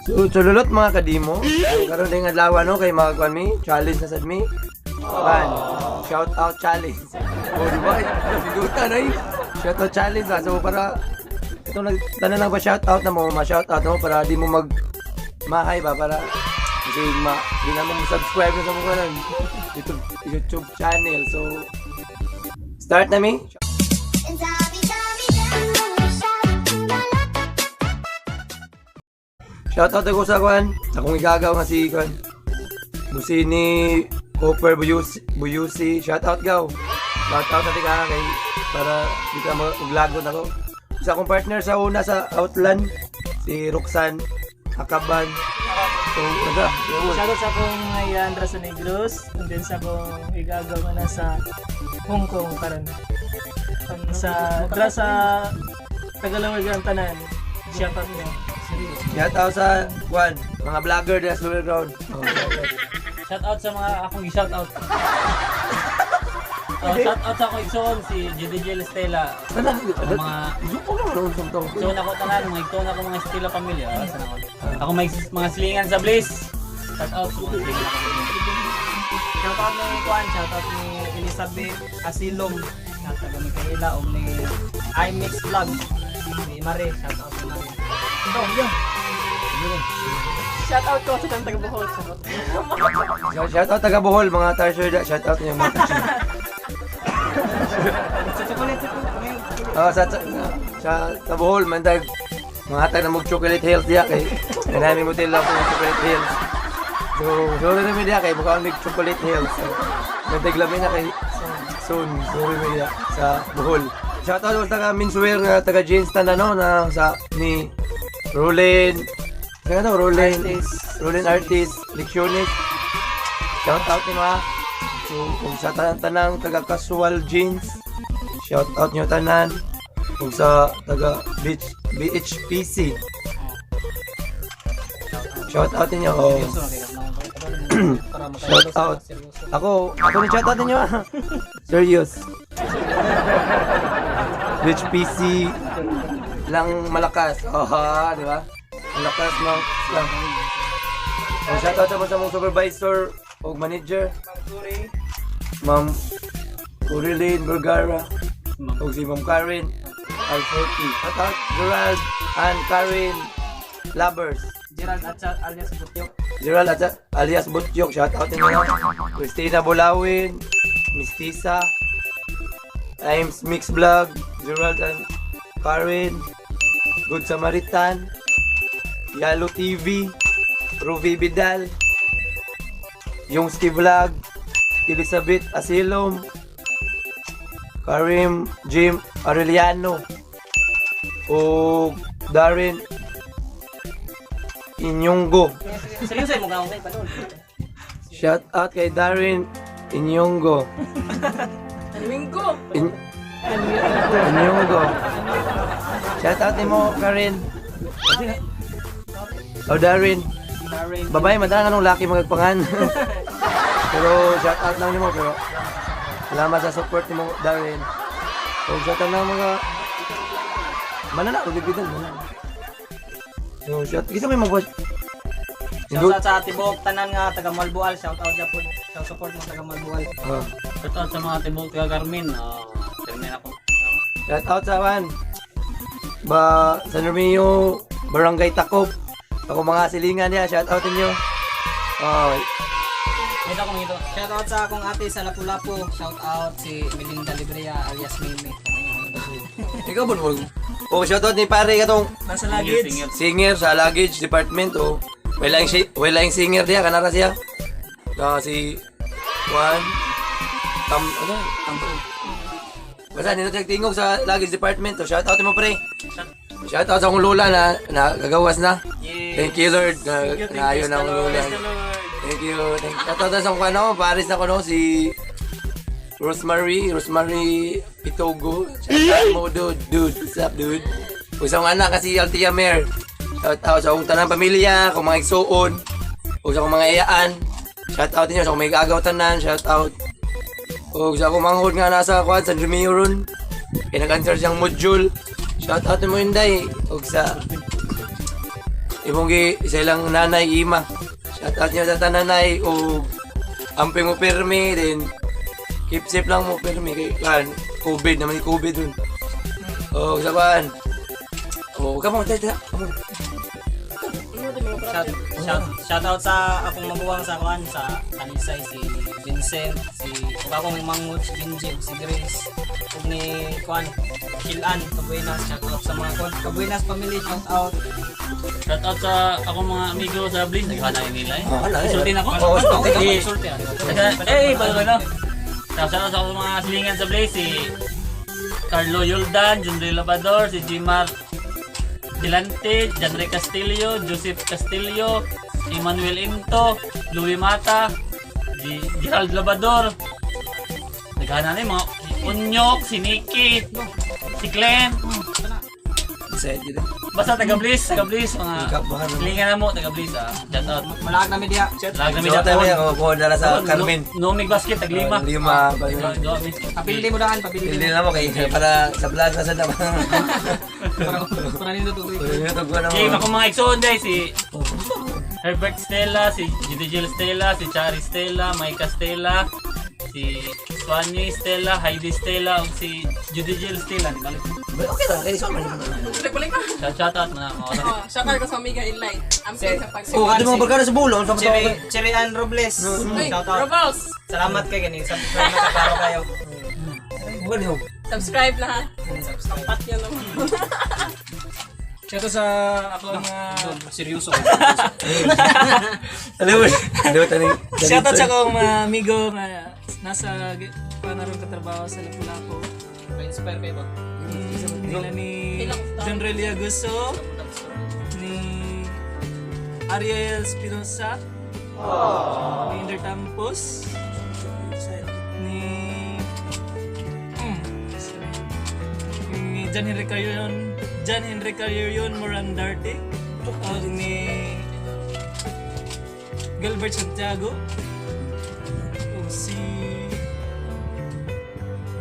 So, sululot mga kadimo. So, karon ding adlaw no kay mga kuan mi, challenge na sad mi. Pan, shout out challenge. Oh, di ba? Sindutan ay. Shout out challenge ah. So para ito nag tanan lang ba shout out na mo, ma-shout out mo para di mo mag mahay ba para kasi ma di na mo subscribe na sa mga kanon YouTube YouTube channel. So start na mi. Shout out ako sa kuan, sa akong igagaw nga si kuan. Busini Cooper Buyusi, Buyusi, shout out gaw. Shout out na ka kay para di ka maglagot ako. Sa akong partner sa una sa Outland, si Roxanne Akaban. So, naga, yun. Shoutout sa akong Ayandra sa Negros and then sa akong igagaw nga nasa Hong Kong karon. Sa dra sa Tagalog ang tanan. Shoutout mo. Shout out sa kuan, mga vlogger dira sa Lower Ground. Oh, shout out. Shout out sa mga akong gi-shout out. Oh, shout out sa akong igsoon si JDJ Estela. Ano? Ang mga Zuko ka man sa tao. igsoon ako tanan, mga igsoon ako mga Estela pamilya. Ah, sa ako. Ako may mga silingan sa Bliss. Shout out sa mga silingan ako. Shoutout ni Kwan, shoutout ni Elizabeth Asilom, shoutout ni Mikaela o ni iMix Vlog, ni Mare, shoutout ni Mare. Ito, yun. Shoutout ko sa taga Bohol. Shoutout. Shout out taga Bohol, mga tarsier da. Shout out niyo mga tarsier. Sa chocolate, chocolate. Ah, sa Bohol man tag mga tag na mag Chocolate Hills diya kay kanami mo tila po ng Chocolate Hills. So, sorry na mi diya kay mukha mig Chocolate Hills. So, nagtaglami na kay soon, sorry mi diya sa Bohol. Shout out sa taga menswear nga taga jeans tanan no na sa ni Rolin. Sa ano Rolin? Rolin Artist, Lectionist. Shout out ni mga. So, kung sa tanan-tanang taga casual jeans, shout out nyo tanan. Kung sa taga beach, BHPC. Shout out ninyo. Oh. Shout out. Ako ni shout out ninyo. Ah. Serious. BHPC lang malakas. Oh, di ba? Malakas mang lang. Oh, shout out sa mong supervisor o manager. Ma'am Corilyn Vergara. O si Ma'am Karen Alforti. Shout out Gerald and Karen Lovers. Gerald at alias Butyok. Gerald at alias Butyok, shout out ninyo. Christina Bulawin, Miss Tisa, I'm Mix Vlog, Gerald and Karen, Good Samaritan, Yalo TV, Ruby Vidal, yung Ski Vlog, Elizabeth Asilom, Karim Jim Arellano, o Darren Inyonggo. Seryoso mo ka kay panol. Shout out kay Darren Inyonggo. Linggo. Inyonggo. Shout out nimo Karen. Oh Darren. Darren. Babay, madang anong laki magagpangan. Pero shout out lang nimo pero salamat sa support nimo Darren. O shout out lang mga Manana, rubibidan, manana. So, shout, kita may mag Shoutout sa Tibok tanan nga taga Malbual, shoutout japon. Shout support mo taga Malbual. Oh. Shout out sa mga tibok taga Carmen. Oh, Carmen ako. Shout out sa kan. Ba San Romeo, Barangay Takop. Ako mga silingan niya, shout out ninyo. Oh, Ito akong ito. Shoutout sa akong ate sa Lapu-Lapu. Shoutout si Melinda Librea alias Mimi. Ikaw ba mo? Oh, shout out ni pare katong Nasa luggage. Singer. singer sa luggage department oh. Wala yung singer diya kanara siya. Na si Juan Tam ano? Tam. Basta nino tingog sa luggage department. Oh, shout out mo pre. Shout out sa akong lola na nagagawas na. Thank you Lord na naayon na akong lola. Thank you. Thank you. Shout out sa akong ano, pares na ko no si Rosemary, Rosemary Pitogo. Shout out mo dude, dude. What's up dude? Ug sa akong anak kasi Altia Mer. Shout out sa akong tanang pamilya, akong mga igsuon, ug sa akong mga iyaan. Shout out ninyo sa akong mga igagaw tanan, shout out. Ug sa akong manghod nga nasa kuan San Romeo ron. Kay nag-answer siyang module. Shout out mo Inday. Ug sa Imong gi sa ilang nanay Ima. Shout out niyo sa tanan, nay, o amping mo pirmi then keep safe lang mo pirmi kay kan COVID naman, COVID dun. Oh, sa kuan. Oh, kamo tayo tayo. Kamo. Shout out sa akong maguwang sa kuan sa Talisay, si Vincent, si ug akong mangut si Benji ug si Grace ug ni kuan Kilan Kabuenas. Shout out sa mga kuan Kabuenas family, shout out. Shout out sa akong mga amigo sa Bliss. Naghanay nila eh. Oh, wala eh. Sultin ako. Oo, sulti. Sulti ah. Eh, bago na. Shout out sa akong mga silingan sa Bliss, si Carlo Yuldan, Junri Labador, si Jimar Dilante, Janre Castillo, Joseph Castillo, Emmanuel Into, Louis Mata, Gerald Labador. Naghanay na yung mga si Unyok, si Nikki, si Clem. Excited. Basta taga Bliss, taga Bliss, mga Ikaw, silingan na mo, taga Bliss ah. Shout out. Malaag na media. Lag na Shout media out tayo ko dala sa Carmen. Nomig basket, tag lima. Lima. Dua, mi. Papildi mo daan, papildi. Hindi na mo kay para sa vlog na sa naman. Para para nindot og Okay, ako mga igsoon day si Herbert Stella, si Judy Stella, si Chari Stella, Micah Stella, si Swanee Stella, Heidi Stella, ug si Judy Jill Stella. Di balik. Okay lang, kay sorry. Balik-balik na. Shout shout out na mga Oh, shout out ko sa Amiga Inline. Ang sa pag Oh, ato mga barkada sa bulo, sa Cherry Cherry Ann Robles. Uy, Shout out. Robles! Salamat kay ganing subscribe na kaklaro kayo. Ano? Subscribe na ha. Sapat yun naman. Shout out sa ako mga Seryoso. Alam mo, ano taning. Shout out sa akong mga amigo nga nasa panaron katrabaho sa Lapu-Lapu. Pa-inspire kayo ba? Nila ni John Relia Gusto, ni Ariel Espinosa, ni Inder Tampos, ni sorry. Ni John Henry Carrion, John Henry Carrion Morandarte, ug ni Gilbert Santiago, ug si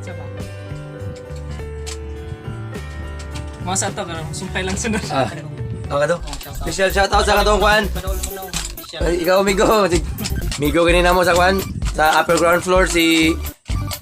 sa ba? Mga sa ato, karon sumpay lang sunod. Ah. Okay to. Special shout out sa katong kwan. Panol mo no. Ay, ikaw amigo. Si Migo ganina mo sa kwan sa upper ground floor si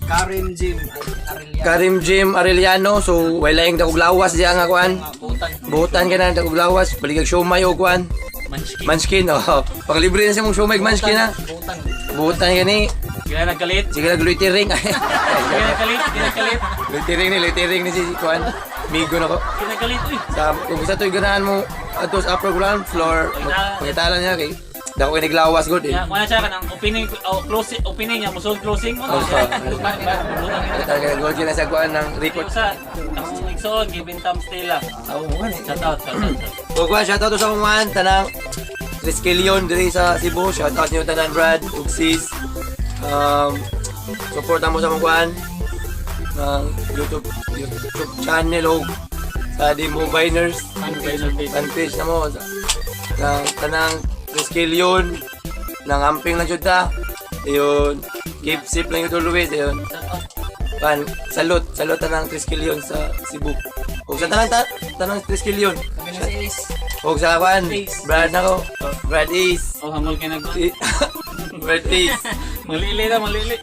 Karim Jim Arelia. Karim Jim Arellano. So wala yung dakog lawas diya nga kwan. Mga butan. Butan ka na dakog lawas, baligag siomay o kwan. Munchkin. Munchkin, oh. Panglibre na siya mong siomay munchkin ha. Butan. Butan ka ni. Gila nagkalit. Sige na loitering. Gila nagkalit, gila nagkalit. Loitering ni si kwan. Migo na ko. Gila nagkalit, uy. Sa kung sa to'y ganahan mo ato sa upper ground floor, pangitalan niya kay dako kay naglawas gud eh. Ya, kuha na siya kanang opening, oh, closing, opening niya, musol closing mo. Oh, Pangitalan ka gold na sa kuan ng record. Sa akong igsoon, Giving Tam Stella. Ako mo kan eh. Shout out, shout out, shout out. O kuan, shout out sa kuan tanang Triskelion diri sa Cebu. Shout out niyo tanan Brad ug sis. Support mo sa mong kuan ng YouTube channel og sa Demo Biners fan page na mo sa ng tanang Triskelion nang amping lang jud ta. Ayun, keep safe lang yun always. Ayun. Pan, salute, salute tanang Triskelion sa Cebu. Og sa tanang tanang Triskelion. Sabi na si Ace. Og sa kuan, Brad na ko. Brad Ace. Oh, hangol kay nag Brad Ace. Malili na, malili.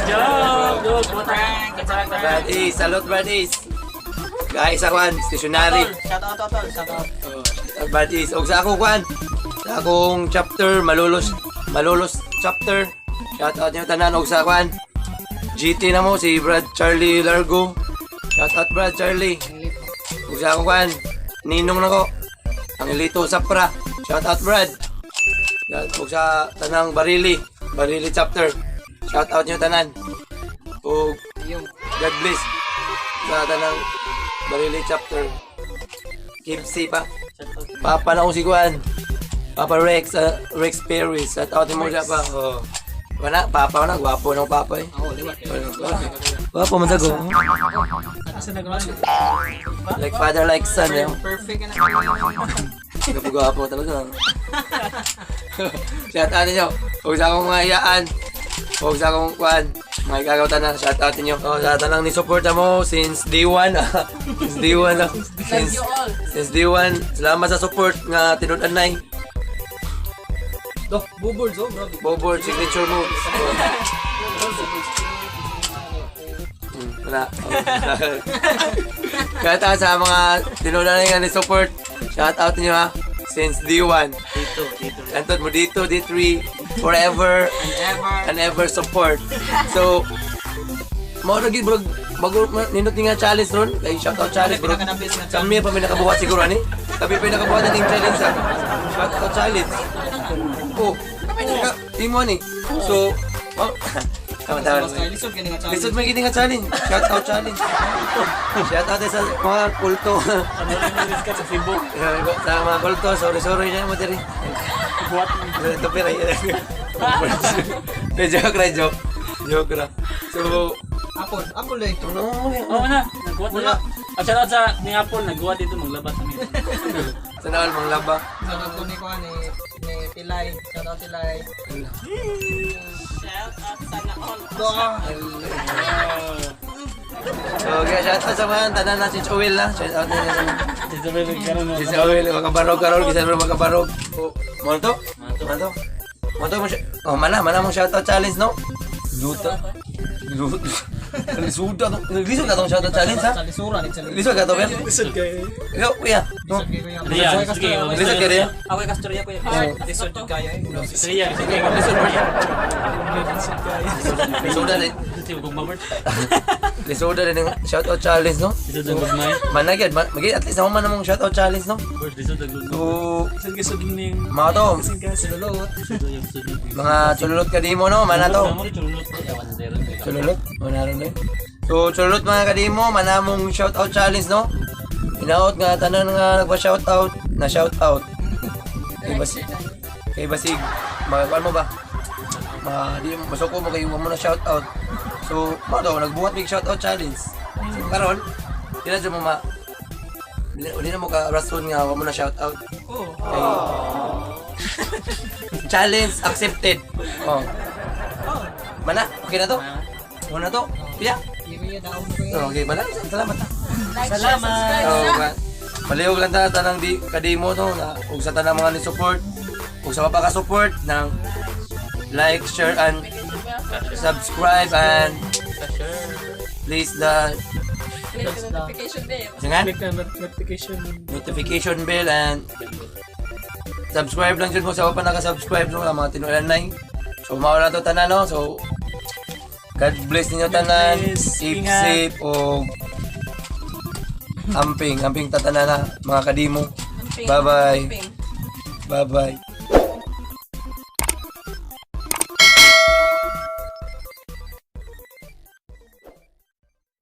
Joke, joke, prank, prank, prank. Brad Ace, salute Brad Ace. Guys, sa kuan, stationary. Shout out tol, shout out. Oh, Brad Ace. Og sa akong kuan, sa akong chapter, Malolos, Malolos chapter. Shout out niyo tanan og sa kuan. GT na mo si Brad Charlie Largo. Shout out Brad Charlie. Ug sa akong kuan, ninong nako. Ang Elito Sapra. Shout out Brad. Ug sa tanang Barili, Barili chapter. Shout out niyo tanan. Ug God bless sa tanang Barili chapter. Keep safe pa. Papa na ko si Kuan. Papa Rex, Rex Perry. Shout out mo siya pa. Oh. Wala, papa na, gwapo na papa eh. Oo, liwat. Wala, gwapo man sa go. Asa nag Like father, like son. Eh. Perfect ka na. Gwapo gwapo talaga. Shout out ninyo. Huwag sa akong mga iyaan. Huwag sa akong kuan. Mga igagaw tanan, shout out ninyo. Oh, sa tanang ni support mo since day 1. Since day 1 lang. Love Since you all. Since day 1, salamat sa support nga tinud-anay. Do, bubbles oh, bro. Bobor signature moves. Wala. Shout out sa mga tinud-anay nga ni support. Shout out niyo ha. Since day 1. Dito, dito. Antod mo dito, D3, forever And ever. And ever support. So, mao ra gid bro, bago nindot ni nga challenge ron, kay shout out challenge, bro. Pinaka-the best na challenge. Kami pa may nakabuhat siguro ani. Kami pa may nakabuhat ning challenge sa shout out challenge. Oh, ka, imo ni. So, oh, tama tama. Basta lisod gani nga challenge. Lisod may gini nga challenge. Shout out challenge. Shout out sa mga kulto. Ano rin ka sa Cebu? Sa mga kulto, sorry sorry na mo diri. Buhat. Ito pera. Joke ra, joke. Joke ra. So, Apple, apple eh. ano mo yan? Oo na, nagbuhat na. At shout out sa ni Apple, nagbuhat dito maglabas kami. Sana all mang laba. Shout out ko ni kuan ni Pilay. Shout out Pilay. Shout out sana all. Do ah. So, kaya shout out sa mga tanan na si Chowil na. Shout out na Dito ba yung karon? si Chowil, makabarog karon bisan mo makabarog. Oh, mo to? Mo to? Mo to mo siya. Oh, mana mong shout out challenge, no? Luta. Luta. Lisuda to. Lisod ka tong shout out challenge ha? Sa lisura ni sa lisura. Lisod ka to, Ben? Lisod kayo. Ikaw, kuya. No? Lisod kay kuya. Riya, sige. Lisod ka riya? Ako kay Castoria kuya. Lisod jud kayo eh. Riya, sige. Lisod ba? Lisod kayo. Lisuda din. Lisod kung mabert. Lisuda din ang shout out challenge, no? Lisod ang gugmay. Managad, magid at least naman namong shout out challenge, no? Lisod ang gugmay. So, Lisod lisod ning mga to, kasing. Lulot. mga chululot ka dimo, no? Mana to. Chululot. Chululot, mana ron eh. So, chululot mga kadimo, mana mong shout out challenge, no? Inaot nga tanan nga nagpa-shout out, na shout out. Kay basig, kay basig, mga mo ba? Ma di masuko mo kayo mo na shout out. So, mo to nagbuhat mig shout out challenge. So, karon, di na jud mo ma di na mo ka rason nga wa mo na shout out. Oo. Kay challenge accepted. Oh. Mana, okay na to? Muna to? Kuya? Kuya daw kuya. Okay, mana? Salamat ha. Like, share, Salamat. subscribe. So, malihog lang ta tanang di kadimo to na ug sa tanang mga ni support ug sa mapaka-support ng like, share and subscribe and please the Click the notification bell. singan Click na notification. Notification bell and subscribe lang jud mo sa pa naka-subscribe no mga tinulan nay. So mao na to tanan, no. So God bless ninyo tanan. Bless. Keep Ingat. safe o amping, amping tatanan na mga kadimo. Amping. Bye-bye. Amping. Bye-bye.